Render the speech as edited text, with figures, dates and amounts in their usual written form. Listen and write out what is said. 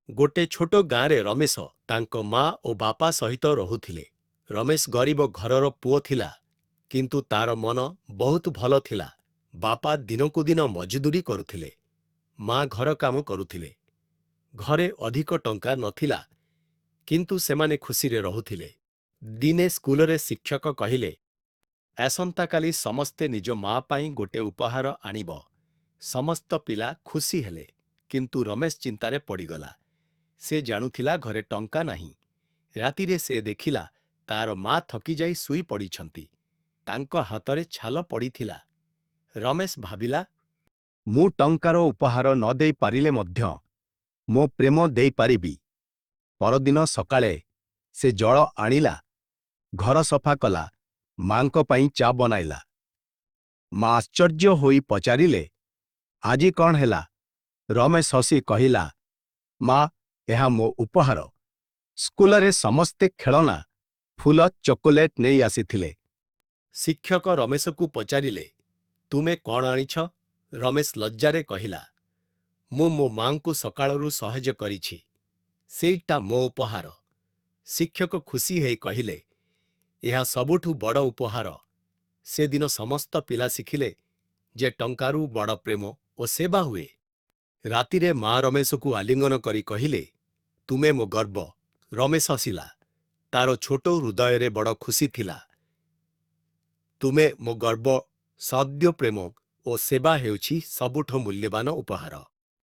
ଗୋଟେ ଛୋଟ ଗାଁରେ ରମେଶ ତାଙ୍କ ମା ଓ ବାପା ସହିତ ରହୁଥିଲେ। ରମେଶ ଗରିବ ଘରର ପୁଅ ଥିଲା, କିନ୍ତୁ ତାର ମନ ବହୁତ ଭଲ ଥିଲା। ବାପା ଦିନକୁ ଦିନ ମଜଦୁରୀ କରୁଥିଲେ, ମା ଘର କାମ କରୁଥିଲେ। ଘରେ ଅଧିକ ଟଙ୍କା ନଥିଲା, କିନ୍ତୁ ସେମାନେ ଖୁସିରେ ରହୁଥିଲେ। ଦିନେ ସ୍କୁଲରେ ଶିକ୍ଷକ କହିଲେ, ଆସନ୍ତାକାଲି ସମସ୍ତେ ନିଜ ମା ପାଇଁ ଗୋଟେ ଉପହାର ଆଣିବ। ସମସ୍ତ ପିଲା ଖୁସି ହେଲେ, କିନ୍ତୁ ରମେଶ ଚିନ୍ତାରେ ପଡ଼ିଗଲା। ସେ ଜାଣୁଥିଲା ଘରେ ଟଙ୍କା ନାହିଁ। ରାତିରେ ସେ ଦେଖିଲା ତାର ମା ଥକିଯାଇ ଶୋଇ ପଡ଼ିଛନ୍ତି। ତାଙ୍କ ହାତରେ ଛାଲ ପଡ଼ିଥିଲା। ରମେଶ ଭାବିଲା, ମୁଁ ଟଙ୍କାର ଉପହାର ନ ଦେଇ ପାରିଲେ ମଧ୍ୟ ମୋ ପ୍ରେମ ଦେଇପାରିବି। ପରଦିନ ସକାଳେ ସେ ଜଳ ଆଣିଲା, ଘର ସଫା କଲା, ମାଙ୍କ ପାଇଁ ଚା ବନାଇଲା। ମା ଆଶ୍ଚର୍ଯ୍ୟ ହୋଇ ପଚାରିଲେ, ଆଜି କଣ ହେଲା? ରମେଶ ହସି କହିଲା, ମା, ଏହା ମୋ ଉପହାର। ସ୍କୁଲରେ ସମସ୍ତେ ଖେଳନା, ଫୁଲ, ଚକୋଲେଟ୍ ନେଇ ଆସିଥିଲେ। ଶିକ୍ଷକ ରମେଶକୁ ପଚାରିଲେ, ତୁମେ କଣ ଆଣିଛ? ରମେଶ ଲଜ୍ଜାରେ କହିଲା, ମୁଁ ମୋ ମାଙ୍କୁ ସକାଳରୁ ସହଜ କରିଛି, ସେଇଟା ମୋ ଉପହାର। ଶିକ୍ଷକ ଖୁସି ହେଇ କହିଲେ, ଏହା ସବୁଠୁ ବଡ଼ ଉପହାର। ସେଦିନ ସମସ୍ତ ପିଲା ଶିଖିଲେ ଯେ ଟଙ୍କାରୁ ବଡ଼ ପ୍ରେମ ଓ ସେବା ହୁଏ। ରାତିରେ ମା ରମେଶକୁ ଆଲିଙ୍ଗନ କରି କହିଲେ, ତୁମେ ମୋ ଗର୍ବ। ରମେଶ ହସିଲା। ତାର ଛୋଟ ହୃଦୟରେ ବଡ଼ ଖୁସି ଥିଲା। ତୁମେ ମୋ ଗର୍ବ। ସଦ୍ୟ ପ୍ରେମ ଓ ସେବା ହେଉଛି ସବୁଠୁ ମୂଲ୍ୟବାନ ଉପହାର।